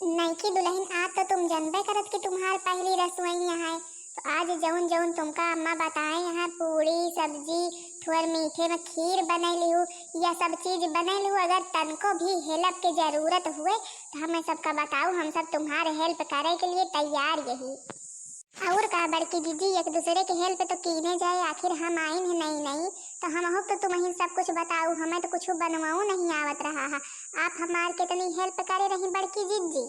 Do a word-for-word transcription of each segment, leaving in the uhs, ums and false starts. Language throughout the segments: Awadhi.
नइकी दुलहिन, आज तो तुम जनबे करत कि तुम्हार पहली रसोई है, तो आज जौन जौन तुमका अम्मा बताए हैं, पूड़ी, सब्जी, थोर मीठे में खीर बनैली हूँ, या सब चीज बनैली हूँ, अगर तनको भी help के जरूरत हुए तो हमें सबका बताओ, हम सब तुम्हारे help करे के लिए तैयार यही। और का बड़की जिज्जी, एक दूसरे के help तो कीने जाए, आखिर हम आइन है नई नई, तो हमहू तो तुमहिन सब कुछ बताऊ, हमें तो कुछ बनवाऊ नहीं आवत रहा है। आप हमार कितनी help करे रही बड़की जिज्जी?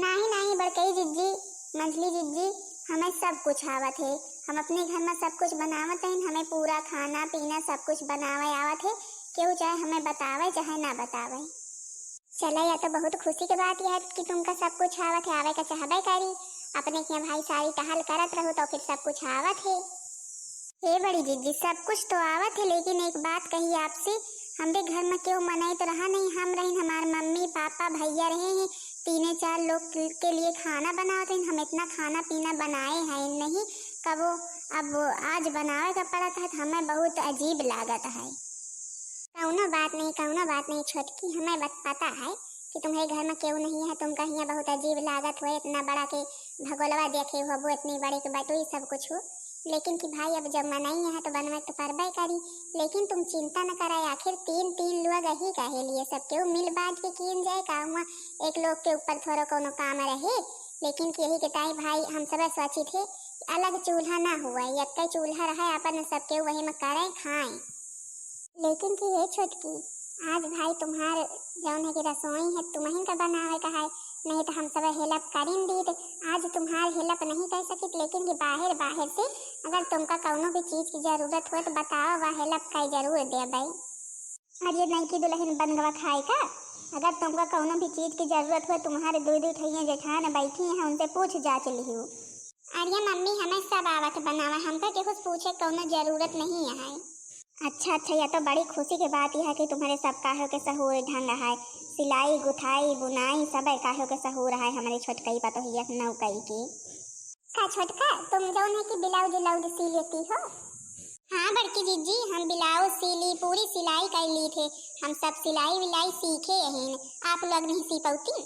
नाही नाही बड़कई जिज्जी, मंझली जिज्जी, हमें सब कुछ आवत है। हम अपने घर में सब कुछ बनावत हन, हमें पूरा खाना पीना सब कुछ बनावे आवत है, केहू चाहे हमें बतावे चाहे ना बतावे। चला, या तो बहुत खुशी के बात यह है कि तुमका सब कुछ आवत है, आवे का चाहबे करी। अपने के भाई सारी टहल करत रहो तो फिर सब कुछ आवत है। हे बड़ी जिज्जी, सब कुछ तो आवत है, लेकिन एक बात कही आपसे, हमरे घर में केहू मनई तो रहा नहीं, हम रहिन, हमार मम्मी, पापा, भैया रहे हैं, तीने चार लोग के लिए खाना बनावत हन। हम इतना खाना पीना बनाए हैं नहीं कबो, अब आज बनावे का पड़त है तो हमें बहुत अजीब लागत है। कौनो बात नहीं, कौनो बात नहीं छोटकी, हमें बत-, पता है कि तुम्हरे घर में केहू नहीं है, तुमका हियाँ बहुत अजीब लागत हुए, इतना बड़ा के भगोलवा देखे होबो, इतनी बड़ी के बटुई सब कुछ हो, लेकिन कि भाई अब जब मनई है तो बनवे तो परबे करी। लेकिन तुम चिंता न कराए, आखिर तीन तीन लोग यही काहे लिए, सब केहू मिल बांट के कीन जाए का हुआ, एक लोग के ऊपर थोड़ा कौनो काम रहे। लेकिन कि यही के ताई भाई हम सब सोची थे कि अलग चूल्हा ना हुआ, एक चूल्हा रहे, अपन सब केहू वही में करें खाएं। लेकिन कि हे छोटकी, आज भाई तुम्हार जौन है कि रसोई है, तुम्हिन का बनावे का है, नहीं तो हम सब help करिन दीत। आज तुम्हार help नहीं कर सकित, लेकिन कि बाहर, बाहर से अगर तुमका कौनो भी चीज की जरूरत हो तो बताओ, वह help का जरूर देबै। अरे नइकी दुलहिन बनगवा खाए का, अगर तुमका कौनो भी चीज की जरूरत हो, तुम्हारे दुई दुई ठइया जेठान बैठी हैं, उनसे पूछ जांच लिहू। अरे मम्मी, हमें सब आवत बनावे, हमका केहू से पूछे कौनो जरूरत नहीं है। अच्छा, अच्छा, यह तो बड़ी खुशी के बात यह है कि तुम्हरे सब काहे के सहूर ढंग है, सिलाई, गुथाई, बुनाई, सब काहे के सहूर है हमरे छोटकई पतोहिया नौकई की। का छोटका, तुम जौन है कि blouse व्लाउज सी लेती हो? हाँ बड़की जिज्जी, हम blouse सी ली, पूरी सिलाई कर ली थे, हम सब सिलाई विलाई सीखे यहीं, आप लोग नहीं सी पौती?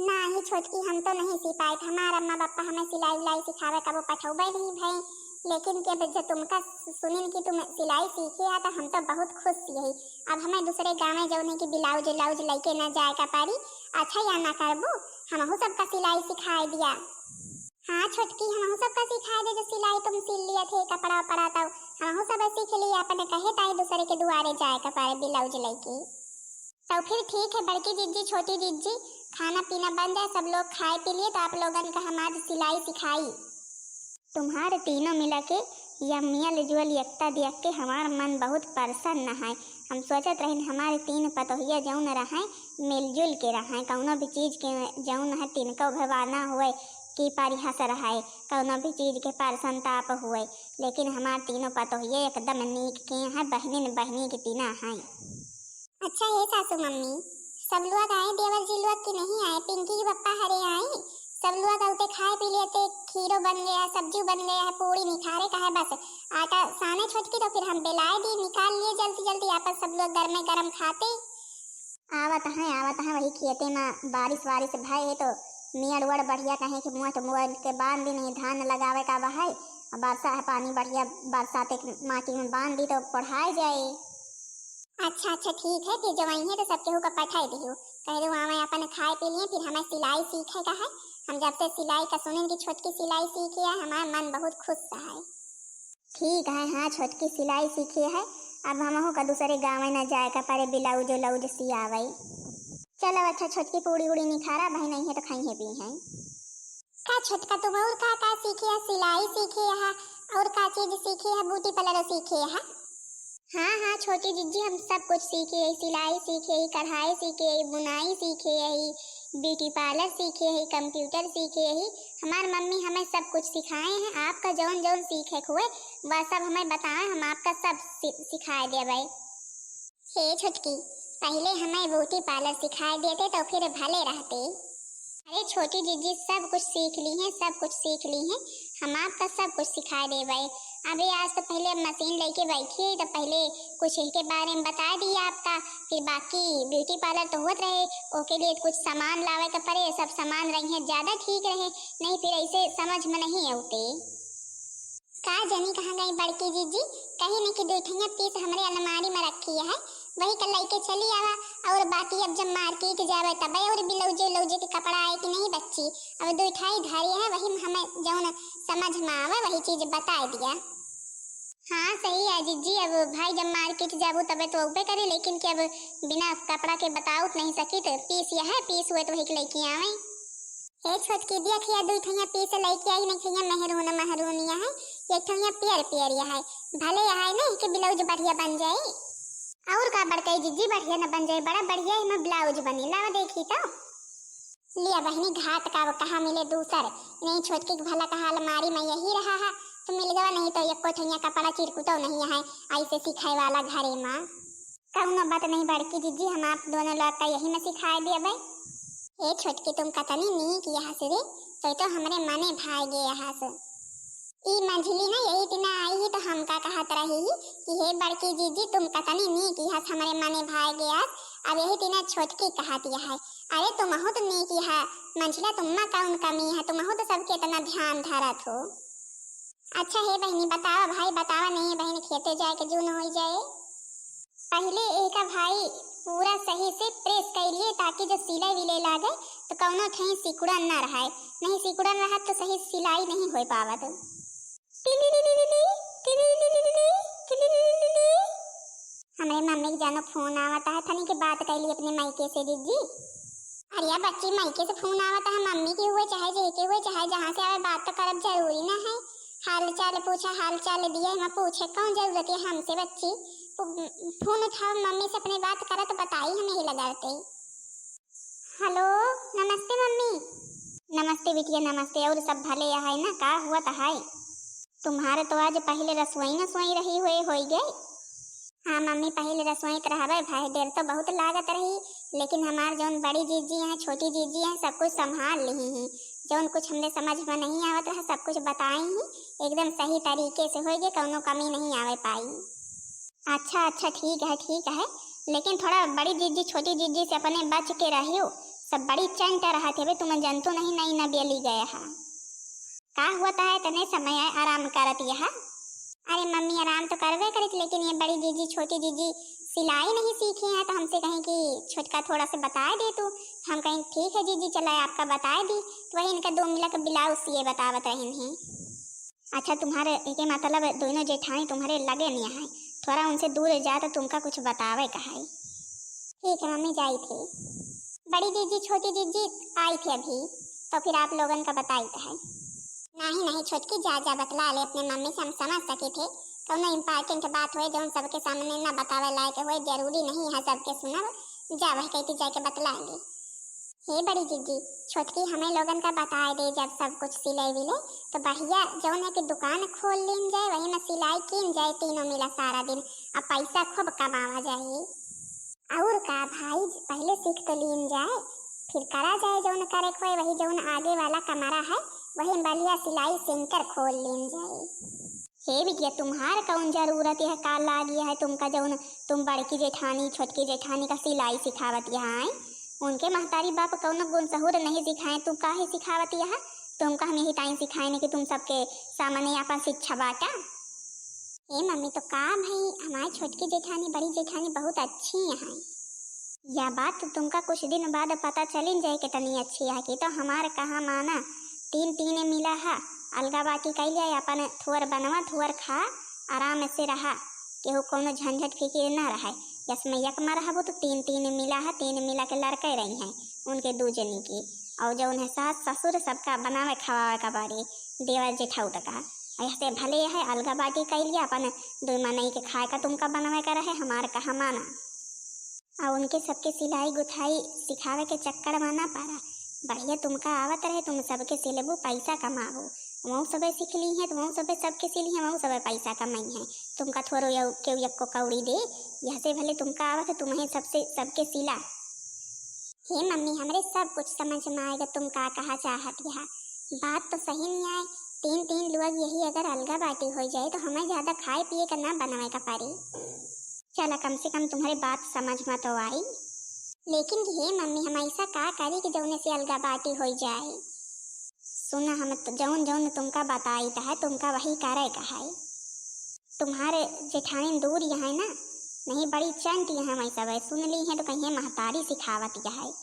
नाही छोटकी, हम तो नहीं सी पाइत। हमार अम्मा पापा हमें सिलाई उलाई सिखावे कबो पठौबे नहीं भए, लेकिन के जब तुमका सु-, सुनिन कि तुम सिलाई सीखे है तो हम तो बहुत खुश यही। अब हमें दूसरे गाँव में जौने कि blouse व्लाउज लइके न जाए का पड़ी। अच्छा या ना करबू, हमहू सबका सिलाई सिखाए दिया। हाँ छोटकी, हमहू सबका सिखाए दे, जो सिलाई तुम सिल लिया थे कपड़ा वपड़ा, तब हमहू सब सीख लिए, अपने कहे ताई दूसरे के दुआरे जाए का पड़े blouse लइके। तो फिर ठीक है बड़की जिज्जी, छोटी जिज्जी, खाना पीना बन जाए, सब लोग खाए पी लिए, तो आप लोगन का हम आज सिलाई सिखाई। तुम्हारे तीनों मिला के या मिल जुल एकता देख के हमार मन बहुत प्रसन्न है। हम सोचत रहिन हमारे तीन पतोहिया जौन रहे, मिलजुल के रहे, कौनो भी चीज के जौन है तिनको भवाना हुए कि परिहास रहे, कौनो भी चीज के परसंताप हुए, लेकिन हमार तीनों पतोहिया एकदम नीक के हैं, बहनिन बहनी की तीना हैं। अच्छा हे सासू मम्मी, सब लोग आए देवर जी लोग कि नहीं आए? पिंकी के पप्पा हरे आए, सब लोग आउते खाए पी लिए, ते खीरो बन गया, सब्जी बन गया है, पूड़ी निखारे का है, बस आटा साने छोटकी तो फिर हम बेलाए दी, निकाल लिए जल्दी जल्दी, आपन सब लोग गर्मे गर्म खाते। आवत हैं, आवत हैं, वही खेते में बारिश वारिश भय है तो मेड़ वड़ बढ़िया कहे कि मुँह तो मुँह के बांध दी, नहीं धान लगावे का बहाए, और बरसा है पानी बढ़िया, बरसात एक माटी में बांध दी तो पढ़ाए जाए। अच्छा, अच्छा, ठीक है, फिर जब आई है तो सब केहू का पठाई दियो, कह दो आवे अपन खाए पी लिए, फिर हमें सिलाई सीखे का है। हम जब से सिलाई का सुनिन कि छोटकी सिलाई सीखे है, हमार मन बहुत खुश है। ठीक है, हाँ, छोटकी सिलाई सीखे है, अब हमहू का दूसरे गाँव न जाए का पड़े, blouse व्लाउज सियावे। चलो अच्छा, छोटकी पूड़ी उड़ी निखारा, भाई नहीं है तो खाई है पी हैं। का छोटका तुम और का का सीखे है? सिलाई सीखे है और का चीज सीखे है? Beauty parlour सीखे है? हाँ, हाँ, छोटी जिज्जी, हम सब कुछ सीखे है, सिलाई सीखे है, कढ़ाई सीखे है, बुनाई सीखे है, beauty parlour सीखे है, computer सीखे है। हमार मम्मी हमें सब कुछ सिखाए हैं। आपका जौन जौन सीखे के हुए, वह सब हमें बताएं, हम आपका सब सि-, सिखाए देबै। हे छोटकी, पहले हमें beauty parlour सिखाए देते तो फिर भले रहते। अरे छोटी जिज्जी, सब कुछ सीख ली हैं, सब कुछ सीख ली हैं, हम आपका सब कुछ सिखाए देबै। अबे आज तो पहले अब मशीन लेके बैठी है, तो पहले कुछ इनके बारे में बता दिया आपका, फिर बाकी ब्यूटी पार्लर तो होत रहे, ओके लिए कुछ सामान लावे के पड़े, सब सामान रही है ज्यादा ठीक रहे, नहीं फिर ऐसे समझ में नहीं आते। का जानी कहाँ गई बड़की जीजी, कहीं नहीं कि दुई ठैया पीस हमरे अलमारी में रखी है, वही का लेके चली आवा। और बाकी अब जब मार्केट जावे तबे और ब्लाउजे उलाउजे के कपड़ा आए कि नहीं बच्ची, अब दुई ठाई धरी है, वही में हमें जौन समझ में आवे वही चीज बताए दिया। हाँ सही है जीजी, अब भाई जब मार्केट जाबू तबे तो अउबे करे, लेकिन कि अब बिना कपड़ा के बताउत नहीं सकी, तो पीस यह है, पीस हुए तो वही के लेके आवे। ए छोटकी, दिया खिया दुई ठैया पीस लेके आई, नहीं खैया मेहरून मेहरून यह है, एक ठैया पियर पियर यह है, भले यह है नहीं कि ब्लाउज बढ़िया बन जाए। और का बड़कई जीजी, बढ़िया न बन जाए, बड़ा बढ़िया इमा ब्लाउज बनी, लावा देखी तो। लिया बहिनी, घाट का वो कहाँ मिले दूसर, नहीं छोटकी के भला कहा अलमारी में यही रहा है, तो मिल गवा, नहीं तो एको ठैया कपड़ा चिरकुटो नहीं है ऐसे सिखाए वाला घरे में। कौनो बात नहीं बड़की जीजी, हम आप दोनों लोग का यही में सिखाए देबे। ए छोटकी, तुम कतनी नीक यहा से रे, तो, तो हमरे मने भाए गे यहा से। ई मंझली ना यही दिना आई ही तो हमका कहत रही ही कि हे बड़की जीजी, तुम कतनी नीक यहा से हमरे मने भाए गे यहा से। अब यही दिना छोटकी कहत यहा है, अरे तुमहू तो नीक यहा मंझला, तुम्मा कौन कमी है, तुमहू तो सबके इतना ध्यान धरत हो। अच्छा हे बहिनी बतावा, भाई बतावा, नहीं बहिनी खेते जाए के जून होई जाए। पहले एका भाई पूरा सही से प्रेस कर लिए ताकि जो सिले विले लागे तो कौनो ठहीं सिकुड़न ना रहे, नहीं सिकुड़न रहत तो सही सिलाई नहीं हो पावत। हमरे मम्मी के जानो फोन आवत है, तनी के बात कर ली अपने मायके से दीदी। अरे बच्ची, मायके से फोन आवत है, मम्मी के हुए चाहे जे के हुए चाहे जहाँ से आवे, बात तो करब जरूरी ना है। हाल चाल पूछा, हाल चाल दिया, हम पूछे कौन जरूरत है हमसे बच्ची? फो-, फोन उठाओ मम्मी से अपने बात करा तो बताई हम यही लगाते। हेलो, नमस्ते मम्मी। नमस्ते बिटिया, नमस्ते। और सब भले है ना? का हुआ तो है? तुम्हारे तो आज पहले रसोई न सोई रही हुए होई गए। हाँ मम्मी, पहले रसोई त रहबे भाई, देर तो बहुत लागत रही, लेकिन हमार जौन बड़ी जीजी हैं, छोटी जीजी हैं, सब कुछ संभाल ली ही। जौन कुछ हमरे समझ में नहीं आवत रहा, सब कुछ बताई ही, एकदम सही तरीके से होई गए, कौनो कमी नहीं आवे पाई। अच्छा अच्छा, ठीक है, ठीक है, लेकिन थोड़ा बड़ी जीजी छोटी जीजी से अपने बच के रहियो, सब बड़ी चंट रहत हवे, तुम जनतो नहीं, नई नबेली गए है। का हुआ है, तने समय है, आराम करत यहा। अरे मम्मी, आराम तो करबे करित, लेकिन ये बड़ी जीजी छोटी जीजी सिलाई नहीं सीखी है, तो हमसे कहीं कि छोटका थोड़ा से बताए दे तू। हम कहीं ठीक है जीजी, चला आपका बताए दी। तो वही इनका दो मिला के ब्लाउज सिए बतावत रहन ही। अच्छा, तुम्हारे एके मतलब दोनों जेठानी तुम्हारे लगे नहीं है, थोड़ा उनसे दूर जा तो तुमका कुछ बतावे का है। ठीक है मम्मी, जाई थे। बड़ी जीजी छोटी जीजी आई थे अभी, तो फिर आप लोगन का बताई तो है। नहीं नहीं छोटकी, जा जा बतला ले अपने मम्मी से, हम समझ सकी थे। कौनो इम्पोर्टेंट बात होए जौन सबके सामने ना बतावे लायक होए, जरूरी नहीं है सबके सुनब। जा वह कहती जाके बतला ले। हे बड़ी जीजी, छोटकी हमें लोगन का बताए दे, जब सब कुछ सिले विले तो बढ़िया जौन है कि दुकान खोल लीन जाए, वही में सिलाई कीन जाए तीनों मिला सारा दिन, अब पैसा खूब कमावा जाए। और का भाई, पहले सीख तो लीन जाए, फिर करा जाए जौन करे के होए, वही जौन आगे वाला कमरा है वही में बढ़िया सिलाई सेंटर खोल लीन जाए। हे बिटिया, तुम्हार कौन जरूरत है, का लागी है तुमका जौन तुम बड़की जेठानी छोटकी जेठानी का सिलाई सिखावत यहाँ है? उनके महतारी बाप कौनो गुण सहूर नहीं सिखाए, तू काहे सिखावत यहाँ? तुमका हम यही ताई सिखाए नहीं कि तुम सबके सामने आपन शिक्षा बाटा। ए मम्मी, तो का भाई, हमारी छोटकी जेठानी बड़ी जेठानी बहुत अच्छी हैं। यह बात तो तुमका कुछ दिन बाद पता चलिन जाए कितनी अच्छी है कि तो हमार कहा माना, तीन तीन मिला है, अलगा बाटी कैल जाए, अपन थोर बनवा थोर खा, आराम से रहा, केहू कौनो झंझट फिकिर ना रहे। यस में एक में रहबो तो तीन तीन मिला है, तीन मिला के लड़के रही हैं उनके दू जनी की, और जो उन्हें सास ससुर सबका बनावे खवावे का बारी, देवर जेठाउत का। ऐसे भले है अलगा बाटी कैल लिया, अपन दो मनई के खाए का तुमका बनावे का रहे, हमार कहा माना। और उनके सबके सिलाई गुथाई सिखावे के चक्कर में ना पड़ा, बढ़िया तुमका आवत रहे, तुम सबके सिलबू, पैसा कमाबू। वहू सबे सीख ली हैं तो वहू सबे सबके सिली हैं, वहू सबे पैसा कमाई हैं। तुमका थोड़ो यौ-, केहू यक्को कौड़ी दे, यह से भले तुमका आवत है, तुम्हें सबसे सबके सिला। हे मम्मी, हमरे सब कुछ समझ में आएगा, तुम का कहा चाहत यहा। बात तो सही नहीं आए, तीन तीन लोग यही अगर अलगा बाटी होइ जाए तो हमें ज्यादा खाए पिए का ना बनवाए का पड़ी। चला, कम से कम तुम्हारे बात समझ में तो आई। लेकिन हे मम्मी, हम ऐसा का करी कि जौने से अलगा बाटी होइ जाए? सुना, हम त-, जौन जौन तुमका बताइत है, तुमका वही करे का है। तुम्हारे जेठानी दूर यहाँ है ना, नहीं बड़ी चंट यहाँ है सब, सुन ली है तो कहीं महतारी सिखावत यहाँ है।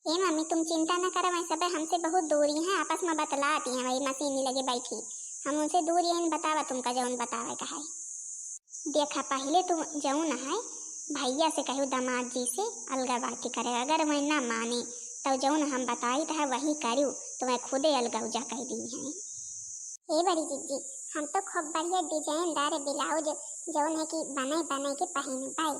हे मम्मी, तुम चिंता न करो, वही सब हमसे बहुत दूर ही हैं, आपस में बतलाती हैं, वही मशीनी लगे बैठी। हम उनसे दूर ही हैं, बतावा तुमका जौन बतावे का है। देखा, पहले तुम जौन है भैया से कहू, दामाद जी से अलगा बाटी करे, अगर वह ना माने तो जौन हम बताइत है वही करू, तो वह खुदे अलगा उजा कह दी है। हे बड़ी जिज्जी, हम तो खूब बढ़िया डिजाइनदार ब्लाउज जौन है कि बने बने के पहिन पाई।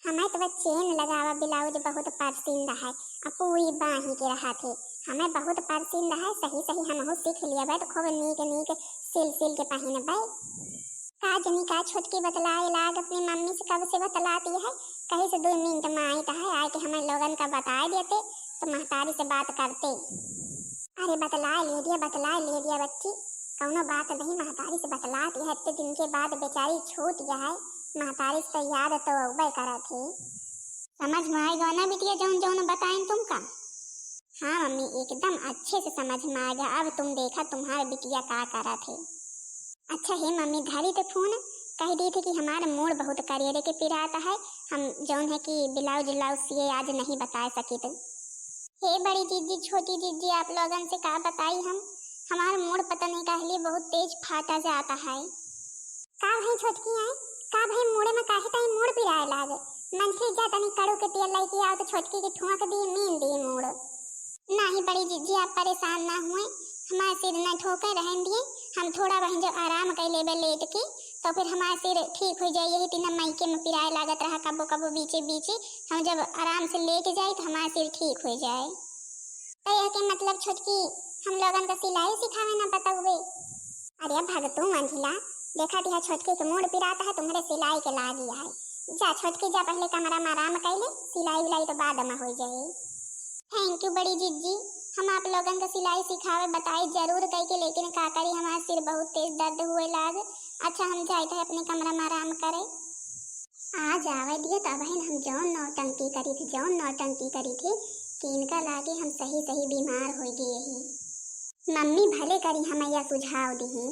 हमें तो वह चेन लगावा ब्लाउज बहुत पसंद है, अब पूरी बाही के रहा थे, हमें बहुत पसंद है। सही सही हमहू सीख लिया तो खूब नीक नीक सिल सिल के पहिन पाई। का जनी का छोटकी बतलाए लाग अपनी मम्मी से, कब से बतलाती है, कहीं से दो मिनट में आई तो है, आए के हमें लोगन का बताए देते तो महतारी से बात करते। अरे बतलाए ले दिया, बतलाए ले दिया बच्ची, कौनो बात नहीं, महतारी से बतलाती है। इतने दिन के बाद बेचारी छूट गया है, महतारी से तो याद तो अउबे करा थी। समझ में आएगा ना बिटिया, जौन जौन बताएं तुमका? हाँ मम्मी, एकदम अच्छे से समझ में आएगा। अब तुम देखा, तुम्हारे बिटिया का करा थे। अच्छा हे मम्मी, धरी थे फोन, कह दी थी कि हमारा मूड बहुत करियरे के पिरात है, हम जौन है कि ब्लाउज उलाउज सिए आज नहीं बता सकित। हे बड़ी जिज्जी, छोटी जिज्जी, आप लोगन से का बताई हम, हमार मूड पता नहीं काहे लिए बहुत तेज फाटा जाता है। का भाई छोटकी आए, का भाई मूड़े में काहे ताई मूड़ पिराए लागे? मंथली जा तनी कड़ू के तेल लेके आओ तो छोटकी के ठुआ के दिए मीन दिए मूड़। नाही बड़ी जिज्जी, आप परेशान ना हुए, हमार सिर न ठोके, रहन दिए, हम थोड़ा वहीं जब आराम कर लेबे लेट के, तो फिर हमार सिर ठीक हो जाए। यही तीन मायके में पिराए लागत रहा कबो कबो बीचे बीचे, हम जब आराम से लेट जाए तो हमार सिर ठीक हो जाए। तो यह के मतलब छोटकी हम लोगन का सिलाई सिखावे ना पतउबे? अरे भगतू मंझिला, देखा दिया छोटकी के मूड़ पिरात है, तुम्हरे सिलाई के लागी है। जा छोटकी जा, पहले कमरा में आराम कर ले, सिलाई उलाई तो बाद में हो जाए। Thank you बड़ी जिज्जी, हम आप लोगन का सिलाई सिखावे बताई जरूर कह के, लेकिन का करी हमार सिर बहुत तेज दर्द हुए लाग। अच्छा हम जाइत है अपने कमरा में आराम करे। आ जावे दिए तो अबहिन हम जौन नौटंकी करी थे, जौन नौटंकी करी थे कि इनका लागे हम सही सही बीमार हो गए ही। मम्मी भले करी हम यह सुझाव दिही,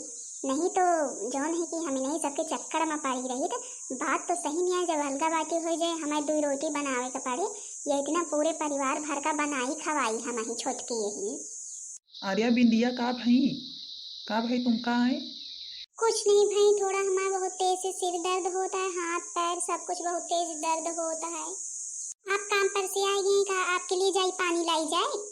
नहीं तो जौन है कि हम नहीं सबके चक्कर में पड़ी रही तो बात तो सही नहीं है। जब अलगा बाटी हो जाए हमें दो रोटी बनावे के पड़े, ये इतना पूरे परिवार भर का बनाई खवाई हम ही छोटकी यही। आर्या बिंदिया, का भई, का भई तुमका आए? कुछ नहीं भाई, थोड़ा हमारा बहुत तेज से सिर दर्द होता है, हाथ पैर सब कुछ बहुत तेज दर्द होता है। आप काम पर से आ गए का, आपके लिए जाई पानी लाई जाए?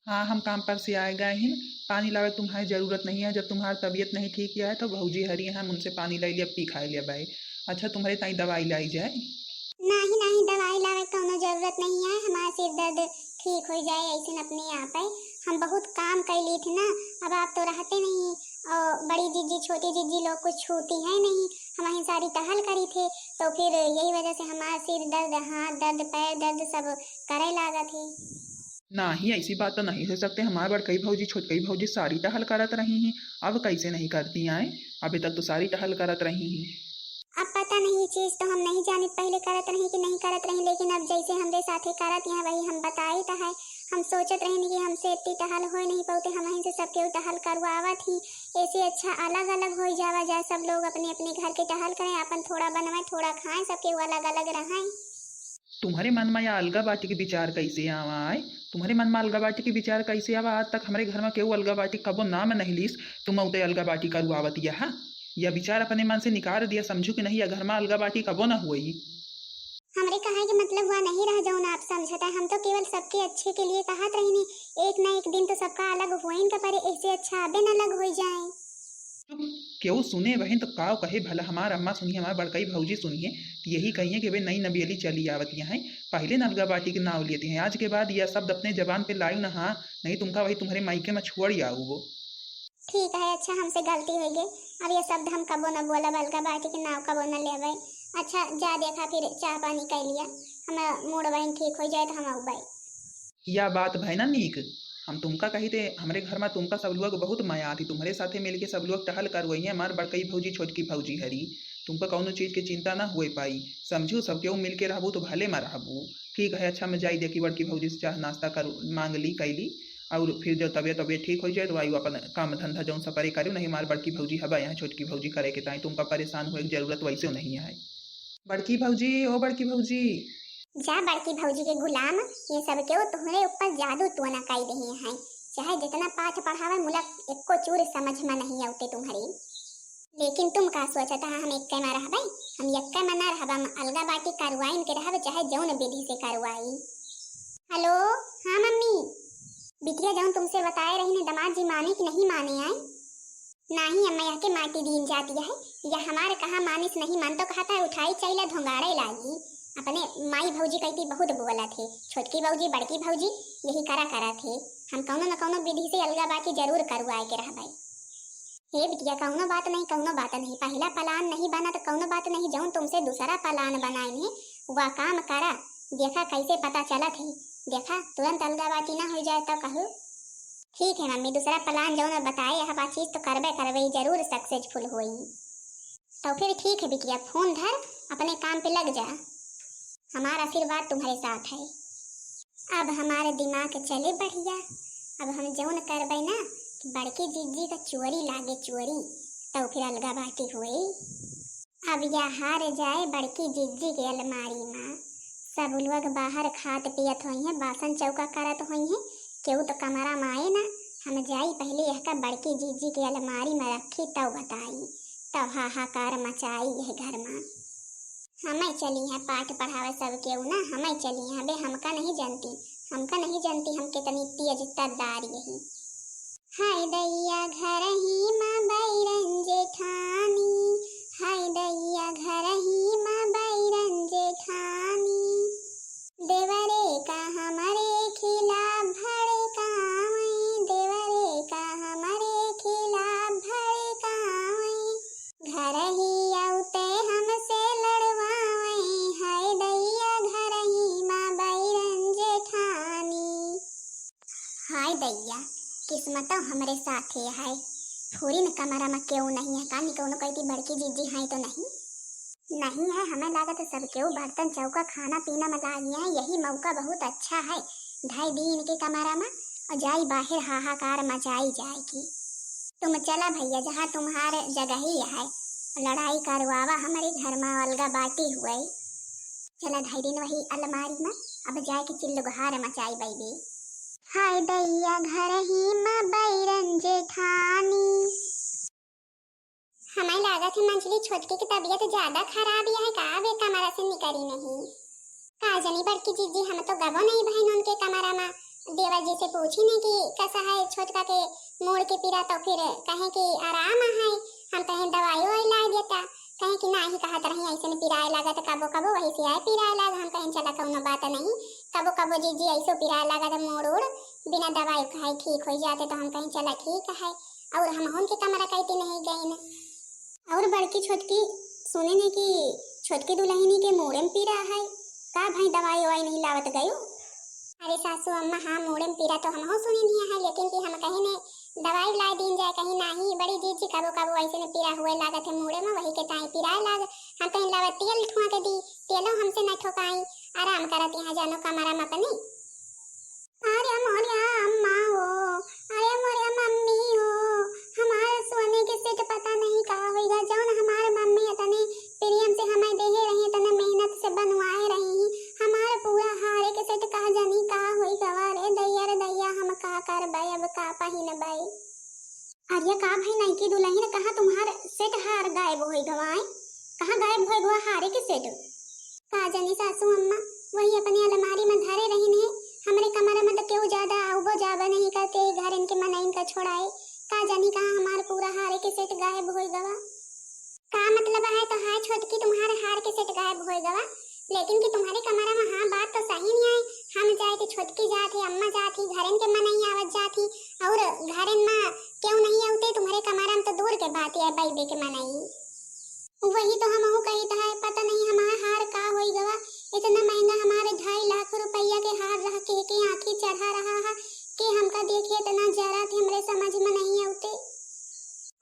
हाँ, हम काम पर से आए गए हैं, पानी लावे तुम्हारी जरूरत नहीं है। जब तुम्हारी तबीयत नहीं ठीक है तो भौजी हरी हैं, हम उनसे पानी लाई लिया, पी खाए लिया बाई। अच्छा, तुम्हारे ताई दवाई लाई जाए? नाही नाही, दवाई लावे कौनो जरूरत नहीं है, हमारा सिर दर्द ठीक हो जाए ऐसे न अपने आप है। हम बहुत काम कर ली थी ना, अब आप तो रहते नहीं, और बड़ी जिज्जी छोटी जिज्जी लोग कुछ छूती है नहीं, हम वहीं सारी टहल करी थे, तो फिर यही वजह से हमारा सिर दर्द, हाथ दर्द, पैर दर्द सब करे लागा थे। नाही, ऐसी बात तो नहीं हो सकते। हमारे बड़कई भौजी, छोटकई भौजी सारी टहल करत रही हैं, अब कैसे नहीं करती आए? अभी तक तो सारी टहल करत रही हैं। अब पता नहीं, ये चीज तो हम नहीं जानित, पहले करत रही कि नहीं करत रही, लेकिन अब जैसे हमरे साथे करत यहाँ वही हम बताइत है। हम सोचत रही कि हमसे इतनी टहल होए नहीं पाते, हम वहीं से सबके टहल करवावत ही। ऐसे अच्छा अलग अलग हो जावा जाए, सब लोग अपने अपने घर के टहल करें, अपन थोड़ा बनवाए, थोड़ा खाएं, सबके अलग अलग रहें। तुम्हरे मन मा या अलगा बाटी के विचार कैसे आवा आए? तुम्हरे मन मा अलगा बाटी के विचार कैसे आवा? आज तक हमरे घर मा केहू अलगा बाटी कबो नाम नहीं लीस, तुम उते अलगा बाटी करुआवत यह। या विचार अपने मन से निकाल दिया, समझू कि नहीं, या घर मा अलगा बाटी कबो न हुई। हमरे कहे के मतलब हुआ नहीं रहा जौन आप समझत है, हम तो केवल सबके अच्छे के लिए कहत रही, एक ना एक दिन तो सबका अलग हुए का परे, ऐसे अच्छा अबे न अलग हो जाए। चुप, केहू सुने बहिन तो काव कहे भला, हमार अम्मा सुनिए, हमार बड़कई भौजी सुनिए, तो यही कहिए कि वे नई नबेली चली आवत हैं, पहले न अलगा बाटी के नाव लेते हैं, आज के बाद यह शब्द अपने जबान पे लायू ना, हाँ, नहीं तुमका वही तुम्हरे मायके मा छोड़ आऊ वो। ठीक है, अच्छा हमसे गलती हो गई, अब यह शब्द हम कबो न बोलब, अलगा बाटी के नाव कबो न लेबे। अच्छा जा देखा फिर चाह पानी कर लिया, हम मूड बहिन ठीक हो जाए तो हम अउबे। या बात भय ना नीक, हम तुमका कही थे, हमरे घर मा तुमका सब लोग बहुत मया आती, तुम्हरे साथे मिलके सब लोग टहल करवइहें, हमार बड़कई भौजी, छोटकी भौजी हरी, तुमका कउनो चीज के चिंता ना हुए पाई। समझू, सब केहू मिलके रहबू तो भले मा रहबू। ठीक है, अच्छा, हम जाई देखी बड़की भौजी से चाह नाश्ता कर मांग ली, कैली, और फिर जब तबियत, तबियत ठीक होइ जाए तो आई अपन काम धंधा जौन सा करे करू, नहीं हमार बड़की भौजी हबा यहाँ छोटकी भौजी करे के ताई, तुमका परेशान होए के जरूरत वैसे नहीं है। बड़की भौजी, ओ बड़की भौजी। जा बड़की भौजी के गुलाम, ये सब केहू तोहरे ऊपर जादू टोना कई रहे हैं। चाहे जितना पाठ पढ़ावे मुला, एको चूर समझ मा नहीं आवते तुम्हरे। लेकिन तुम का सोचत हा हम एक्के मा रहबै? हम एक्के मा ना रहब, हम अलगा बाटी करवाइन के रहब, चाहे जौन विधि से करवाई। हेलो, हाँ मम्मी। बिटिया जौन तुमसे बताए रही ने, दामाद जी माने कि नहीं माने आए? नाही अम्मा, यह के माटी दीन जाती है, यह हमार कहाँ मानिस नहीं मन तो कहत है, उठाई चैला धोंगाड़े लागी। अपने माई भौजी कहती बहुत बोलत है, छोटकी भौजी, बड़की भौजी, यही करा करत है। हम कौनो न कौनो विधि से अलगा बाटी जरूर करवाए के रहबै। हे बिटिया, कौनो बात नहीं, कौनो बात नहीं, पहिला plan नहीं बना तो कौनो बात नहीं, जौन तुमसे दूसरा plan बनाइन है, वह काम करा। देखा कैसे पता चलत है, देखा तुरंत अलगा बाटी ना हो जाए तो कहू। ठीक है मम्मी, दूसरा plan जौन बताए यह बातचीत तो करबे करबे, जरूर successful होई। तो फिर ठीक है बिटिया, फोन धर, अपने काम पे लग जा, हमार आशीर्वाद तुम्हरे साथ है। अब हमारे दिमाग चले बढ़िया, अब हम जौन करबै ना कि बड़की जिज्जी का चोरी लागे चोरी, तो फिर अलगा बाटी होई। अब या हार जाए बड़की जिज्जी के अलमारी मा, सब लोग बाहर खात पियत होइहें, बासन चौका करत होइहें, केहू तो कमरा मा आए ना। हम जाई पहले यहका बड़की जिज्जी के अलमारी मा रखी, तब बताई, तब हाहाकार मचाई यह घर मा। हमें चली है पाठ पढ़ावे सब केहू ना, हमें चली है बे, हमका नहीं जानती, हमका नहीं जानती हम कितनी तेज तर्रार यही। हाय दैया घरही मा बैरन जेठानी, हाय दैया घरही मा बैरन जेठानी। देवरे का हमरे खिलाफ भड़कावै, देवरे का हमरे खिलाफ भड़कावै। घरही आउते हमसे लड़वावै, हाय दैया घरही मा बैरन जेठानी। हाय दैया, किस्मतो हमरे साथे है। फूरिन कमरा मा केहू नहीं है, कानी कौनो कहती बड़की जिज्जी हैं तो नहीं? नहीं है, हमें लागत है सब केहू बर्तन चौका खाना पीना मा लागी है, यही मौका बहुत अच्छा है। धाई दी इनके कमरा मा और जाई बाहर हाहाकार मचाई जाए की। तुम चला भैया, जहाँ तुम्हार जगही है, लड़ाई करवावा हमरे घर मा अलगा बाटी हुए। चला धाई दिन वही अलमारी मा, अब जाए के चिल्लुगहार मचाई बैबी। हाय दैया घरही मा बैरन जेठानी। हमें लागत है मंझली छोटकी की तबीयत ज्यादा खराब है का, वे कमरा से निकली नहीं। का जनी बड़की जिज्जी, हम तो गबो नहीं बहन उनके कमरा मा। देवर जी से पूछी नहीं कि कैसा है छोटका के मूड़ के पीरा, तो फिर कहें कि आराम है। हम कहें दवाई ववाई ला देता, कहें कि नाही कहत रही ऐसे पिराए लागत कबो कबो, वही से आए पिराए लाग। हम कहें चला कौनो बात नहीं, कबो कबो जिज्जी ऐसो पिराए लागत मूड़ उड़, बिना दवाई खाए ठीक हो जाते, तो हम कहें चला ठीक है। और हम उनके कमरा कहती नहीं गई न। और बड़की छोटकी सुने ने कि छोटकी दुल्हनी के मूड़े में पीरा है, का भाई दवाई ववाई नहीं लावत गयो? अरे सासू अम्मा, हाँ मूड़े में पीरा तो हमहू सुने नहीं है, लेकिन कि हम कहीं ने दवाई ला दीन जाए, कहीं नाही। बड़ी जिज्जी कबो कबो ऐसे ने पीरा हुए लागत है मूड़े में, वही के ताई पीरा लाग। हम कहीं लावा तेल ठुआ के दी, तेलो हमसे न ठोकाई, आराम करत यहाँ जानो कमरा में अपनी। अरे मोरिया अम्मा हो, अरे मोरिया मम्मी हो, हमार सोने के सेट पता नहीं का होइगा, जौन हमार मम्मी इतने प्रेम से हमें देहे रही, इतने मेहनत से बनवाए रही, हमार पूरा हारे के सेट का जानी का होई गवा रे दैया रे दैया, हम का करबै, अब का पहिनबै। अरे का भाई नईकी दुल्हन, कहाँ तुम्हार सेट हार गायब होई गवा है? कहाँ गायब होई गवा हारे के सेट? का जानी सासू अम्मा, वही अपने अलमारी में धरे रही ने। हमरे कमरा में तो केहू ज्यादा आउबो जाबो नहीं करते, घर इनके मनइन का छोड़ाए। का जानी कहाँ हमार पूरा हारे के सेट गायब होई गवा। का मतलब है तो है छोटकी, तुम्हारे हार के सेट गायब होई गवा, लेकिन कि तुम्हारे कमरा में, हाँ, बात तो सही नहीं है। हम जाए थे, छोटकी जात ही, अम्मा जात ही, घरन के मनई आवत जात ही, और घरन में केहू नहीं आउते, तुम्हारे कमरा में तो दूर के बात है, बैबे के मनई। वही तो हमहू कहित है, पता नहीं हमार हार का होई गवा, इतना महंगा हमारे ढाई लाख रुपया के हार रह के, के आँखी चढ़ा रहा है, के हमका दे ना जरा थे, हमरे समझ में नहीं आवते।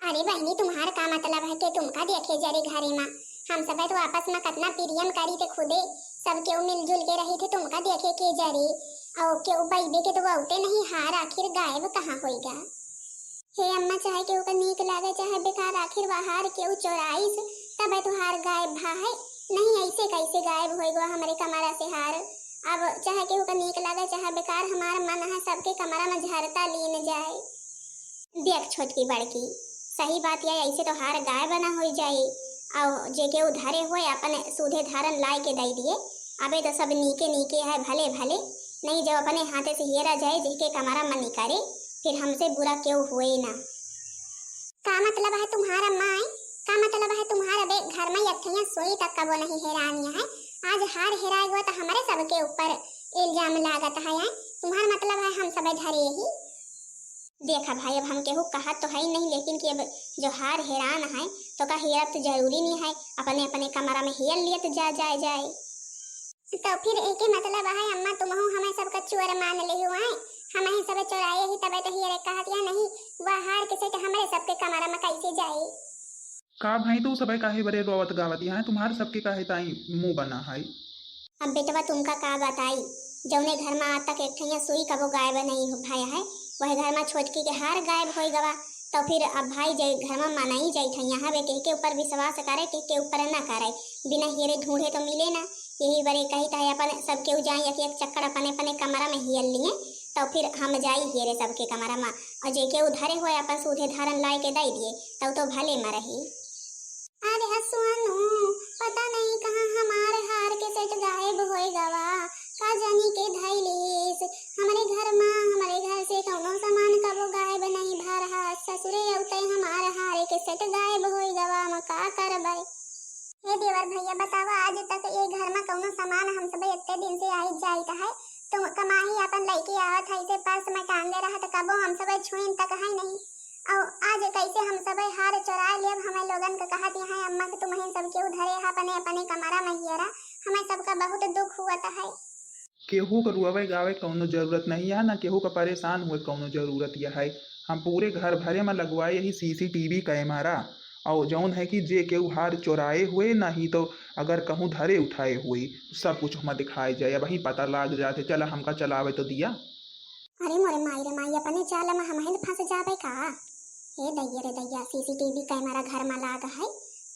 अरे बहिनी, तुम्हार का मतलब है कि तुमका देखे जरे घरे में? हम सब तो आपस में कतना प्रेम करी थे खुदे, सब केहू मिलजुल के रही थे, तुमका देखे के जरे। और केहू बैबे के तो आवते नहीं, हार आखिर गायब कहाँ होइगा? हे अम्मा, चाहे केहू का नीक लागे चाहे बेकार, आखिर वह हार केहू चोराइस, तबे तो हार गायब भा है। नहीं, ऐसे कैसे गायब होइगा हमरे कमरा से हार? अब चाहे केहू का नीक लागे चाहे बेकार, हमार मन है सबके कमरा में झरता लीन जाए। देख छोटकी बड़की, सही बात यह, ऐसे तो हार गायब ना होई जाई। और जे केहू धरे होए अपन सूधे धारन लाए के दई दिए। अबे तो सब नीके नीके है, भले भले। नहीं, जब अपने हाथे से हेरा जाए जेके कमरा में निकरे, फिर हमसे बुरा केहू होए ना। का मतलब है तुम्हारा माय? का मतलब है तुम्हारा? बे घर में यथैया सोई तक कबो नहीं हेरानी है। आज हार हेराए गो तो हमारे सबके ऊपर इल्जाम लागत है, हैं? तुम्हारा मतलब है हम सब धरे ही? देखा भाई, अब हम केहू कहत तो है ही नहीं, लेकिन कि अब जो हार हेरान है, तो का हेरब तो जरूरी नहीं है, अपने अपने कमरा में हेर लियत जा जाए जाए। तो फिर एके मतलब है अम्मा, तुमहू हमें सबका चोर मान ले हुआ है, हम ही सब चोराए ही, तबे तो हेरे कहत या नहीं, वह हार के सेट हमरे सबके कमरा में कैसे जाए? का भाई, तू सबे काहे बरे रोवत गावत यहाँ है? तुम्हार सबके काहे ताई मुंह बना है? अब बेटवा तुमका का बताई, जौने घर में आज तक एक ठैया सुई कबो गायब नहीं हो भया है, वह घर में छोटकी के हार गायब होई गवा। तो फिर अब भाई जे घर में मनई जाई ठैया हवे, केह के ऊपर विश्वास करे, केह के ऊपर ना करे, बिना हेरे ढूंढे तो मिले ना। यही बरे कही ताहे अपन सब केहू जाई एक एक चक्कर अपने अपने कमरा में हेर लिए, तो फिर हम जाई हेरे सबके कमरा में, और जे केहू धरे होए अपन सूधे धारन लाए के दे दिए, तब तो भले में रही। अरे हसुआनो, पता नहीं कहाँ हमार हार के सेट गायब होए गवा, का जानी के धई लीस। हमरे घर मा, हमरे घर से कौनो सामान कबो गायब नहीं भा रहा। ससुरे अउते हमार हार के सेट गायब होए गवा, हम का करबै? हे देवर भैया, बतावा, आज तक ये घर मा कौनो सामान हम सब इतने दिन से आई जाइत है, तो कमाही अपन लइके आवत है, इसे पर्स में टांगे रहत, कबो हम सब छुइन तक है नहीं। और आज कैसे हम सब हार चोरा लेब? हमें लोगन के कहत यहाँ अम्मा के तुम्हें सब केहू धरे है अपने अपने कमरा में हियरा, हमें सबका बहुत दुख हुआ है। केहू के रुआवे गावे कौनो जरूरत नहीं है, ना केहू के परेशान हुए कौनो जरूरत यह है। हम पूरे घर भरे में लगवाए यही सीसीटीवी कैमरा, और जौन है कि जे केहू हार चोराए हुए, नहीं तो अगर कहूँ धरे उठाए हुए, सब कुछ हमें दिखाए जाए। अब वहीं पता लाग जाते, चला हमका चलावे तो दिया। अरे मोरे माई रे माई, अपने जाल में हमहिन फंस जाबे का? हे दैया रे दैया, सीसीटीवी कैमरा घर में लाग है,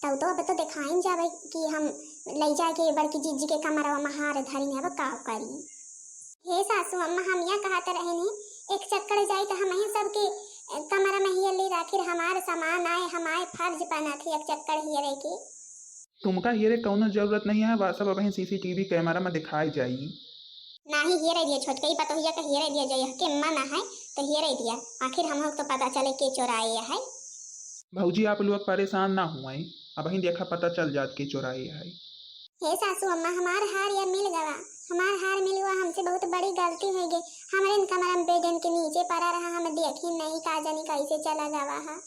तब तो अब तो दिखाइन जाबे कि हम ले जाके बड़की जिज्जी के कमरवा में हार धरी, अब का करी? हे सासू अम्मा, हम या कहत रहनी, एक चक्कर जाई तो हमही सबके कमरा में हियर ली, आखिर हमार सामान आए, हमार फर्ज बनत है एक चक्कर हियरे के। तुमका हियरे कौनो जरूरत नहीं है, वह सब अबहीं सीसीटीवी कैमरा में दिखाए जाई। नाही, हेरे दिया छोटकई पतोहिया के, हेरे दिया, जय के मन है तो हेरे दिया, आखिर हम लोग तो पता चले के चोराए है। भौजी, आप लोग परेशान ना हुए, अबहीं देखा पता चल जात के चोराए है। हे सासू अम्मा, हमार हार या मिल गवा, हमार हार मिल गवा, हमसे बहुत बड़ी गलती हो गई। हमरे इन कमरा में बेडन के नीचे पड़ा रहा, हम देखी नहीं, का जानी कैसे चला गवा है।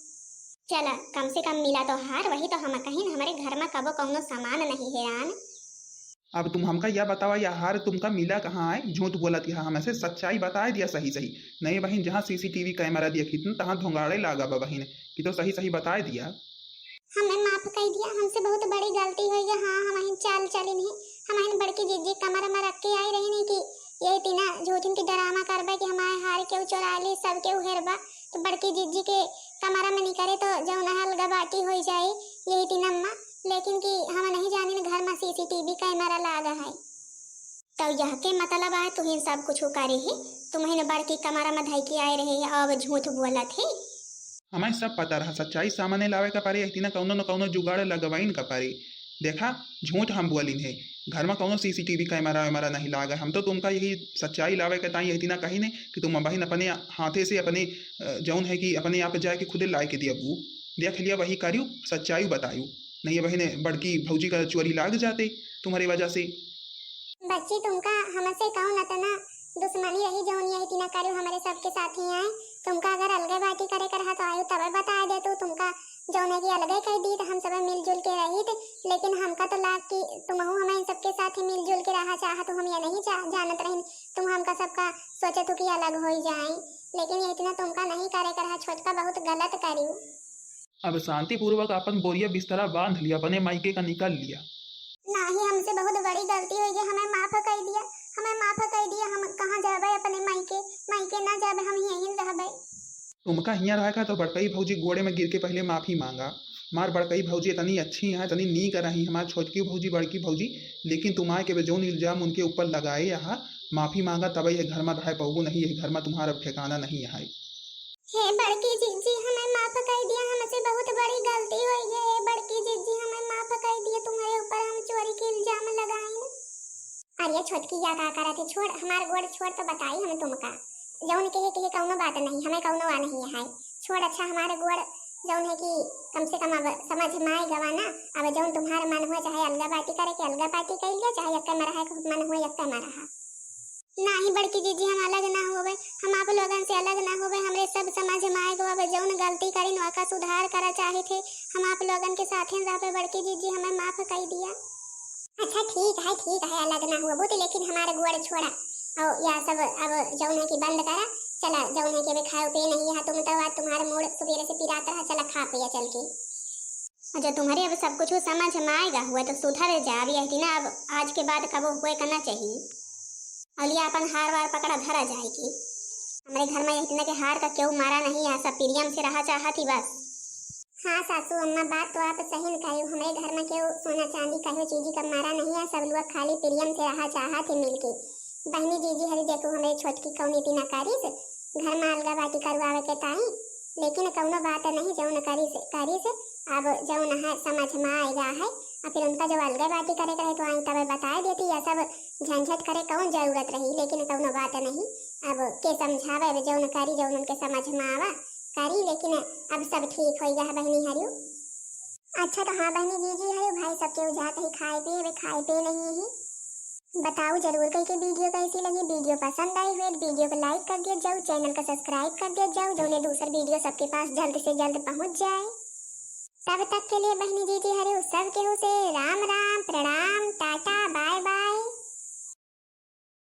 चला, कम से कम मिला तो हार, वही तो हम कहीं, हमरे घर में कबो कौनो सामान नहीं हेरान। अब तुम हमका या बतावा, या हार तुमका मिला कहाँ है? झूठ बोलत यहाँ हमसे, सच्चाई बताए दिया सही सही। नहीं बहिन, जहाँ सीसीटीवी कैमरा देखित न, तहाँ धोंगाड़े लागा बा बहिन, कि तो सही सही बताए दिया। हमें माफ कर दिया, हमसे बहुत बड़ी गलती हो गई। हाँ, हम अहिन चाल चलिन है, हम अहिन बड़की जिज्जी कमरा में रख के आई रही नहीं कि ये तीना झूठिन की ड्रामा करबे कि हमारे हार केहू चोरा ली, सब केहू हेरबा, तो बड़की जिज्जी के कमरा में निकरे तो जौन है अलगा बाटी हो जाए, यही तीन अम्मा। लेकिन कि हम नहीं जानिन घर में सीसीटीवी कैमरा लागा है। तो यह के मतलब है तुहिन सब कुछ करे है, तुम्हें बड़की कमरा में धई के आए रहे है, अब झूठ बोलत है। हमें सब पता रहा, सच्चाई सामने लावे का परे, एहतिना कौनो न कौनो जुगाड़ लगवाइन का परे। देखा, झूठ हम बोलिन है, घर में कौनो सीसीटीवी कैमरा वैमरा नहीं लागा। हम तो तुमका यही सच्चाई लावे के ताई एहतिना कही ने कि तुम बहिन अपने हाथे से अपने, अ, जौन है कि अपने आप जाए के खुदे लाए के दिया बू। देख लिया, वही करियो, सच्चाई बतायू। नहीं बहिन, बड़की भौजी का चोरी लाग जाते तुम्हारे वजह से। बच्ची, तुमका हमसे कौन अतना दुश्मनी रही जौन यही तीना करू हमरे सबके साथ ही आए? तुमका अगर अलगे बाटी करे कर हा तो आयु तबे बता दे तू, तुमका जौन है कि अलगे कह दी तो हम सब मिलजुल के रही थे, लेकिन हमका तो लाग कि तुमहू हमें इन सबके साथ ही मिलजुल के रहा चाहत हो, हम ये नहीं जा, जानत रही। तुम हमका सबका सोचत हो कि अलग होइ जाए, लेकिन ये इतना तुमका नहीं करे के रहा, छोटका बहुत गलत करियो। अब शांतिपूर्वक अपन बोरिया बिस्तरा बांध लिया, अपने मायके का निकल लिया। नाही, हमसे बहुत बड़ी गलती होइ गई, हमें माफ कर दिया, हमें माफ कर दिया। हम कहाँ जाबे अपने मायके, मायके ना जाबे, हम यहीं रहबे। तुमका हियाँ रहे का तो बड़कई भौजी गोड़े में गिर के पहले माफी मांगा। हमार बड़कई भौजी इतनी अच्छी है, इतनी नीक रही, हमार छोटकी भौजी, बड़की भौजी, लेकिन तुम्हारे के जौन इल्जाम उनके ऊपर लगाए यहाँ, माफी मांगा, तब ये घर में रह पाऊगू, नहीं ये घर में तुम्हारा ठिकाना नहीं है। हे बड़की जीजी, हमें माफ कर दिया, हमसे बहुत बड़ी गलती होइ गई। हे बड़की जीजी, हमें माफ कर दिया, तुम्हारे ऊपर हम चोरी के इल्जाम लगाइन। अरे छोटकी, या का करत है, छोड़, हमार गोड़ छोड़ तो बताई हम तुमका। जौन कहे कहे कौनो बात नहीं, हमें कौनो आ नहीं है। छोड़, अच्छा हमार गोड़ जौन है कि कम से कम अब समझ में आए गवा ना। अब जौन तुम्हार मन हुआ, चाहे अलगा पार्टी करे के अलगा पार्टी कर लिया, चाहे यक्के में रहे के मन हुआ यक्के में रहा। नाही बड़की जीजी, हम अलग ना होबे, हम आप लोगन से अलग ना होबे। हमरे सब समझ में आए गवा, अब जौन गलती करिन ओका सुधार करा चाहे थे, हम आप लोगन के साथे रहबे। बड़की जीजी, हमें माफ कर दिया। अच्छा ठीक है, ठीक है, अलग ना हुआ बूटी, लेकिन हमारे गोड़ छोड़ा। और या सब अब जौन है कि बंद करा, चला जौन है कि अबे खाए पिए नहीं है तुम तो, आज तुम्हारा मूड सुबेरे से पिरात रहा, चला खा पिया चल के। और जो तुम्हारे अब सब कुछ समझ में आएगा हुआ तो सुधर जा, अब यह कि ना अब आज के बाद कबो हुए करना चाहिए। और लिया अपन हार वार पकड़ा धरा जाए कि हमरे घर में यह इतना के हार का क्यों मारा नहीं है, सब प्रियम से रहा चाहत ही बस। हाँ सासू अम्मा, बात तो आप सही न कही। हमरे घर में केहू सोना चांदी कहो चीजी का मारा नहीं है, सब लोग खाली प्रियम से रहा चाहत है मिलके। बहनी जीजी हरी देखो, हमरे छोटकी कौन इतना करिस, घर में अलगा बाटी करवावे के ताई, लेकिन कौनो बात नहीं, जौन करिस करिस, अब जौन है समझ में आएगा है। और फिर उनका जो अलगा बाटी करे के रहे तो आई तबे बताए देती, या सब झंझट करे कौन जरूरत रही, लेकिन कौनो बात नहीं। अब के समझावे, अब जौन करी, जौन उनके समझ में आवा करी, लेकिन अब सब ठीक होइगा है बहनी हरियो। अच्छा तो हाँ बहनी जीजी हरियो, भाई सब केहू जात है खाए पिए, अबे खाए पिए नहीं है। बताओ जरूर कही कि वीडियो कैसी लगी। वीडियो पसंद आई हुए तो वीडियो को like कर दिया जाओ, चैनल को सब्सक्राइब कर दिया जाओ, जौने दूसर वीडियो सबके पास जल्द से जल्द पहुँच जाए। तब तक के लिए बहनी जीजी हरियो सब केहू से राम राम, प्रणाम।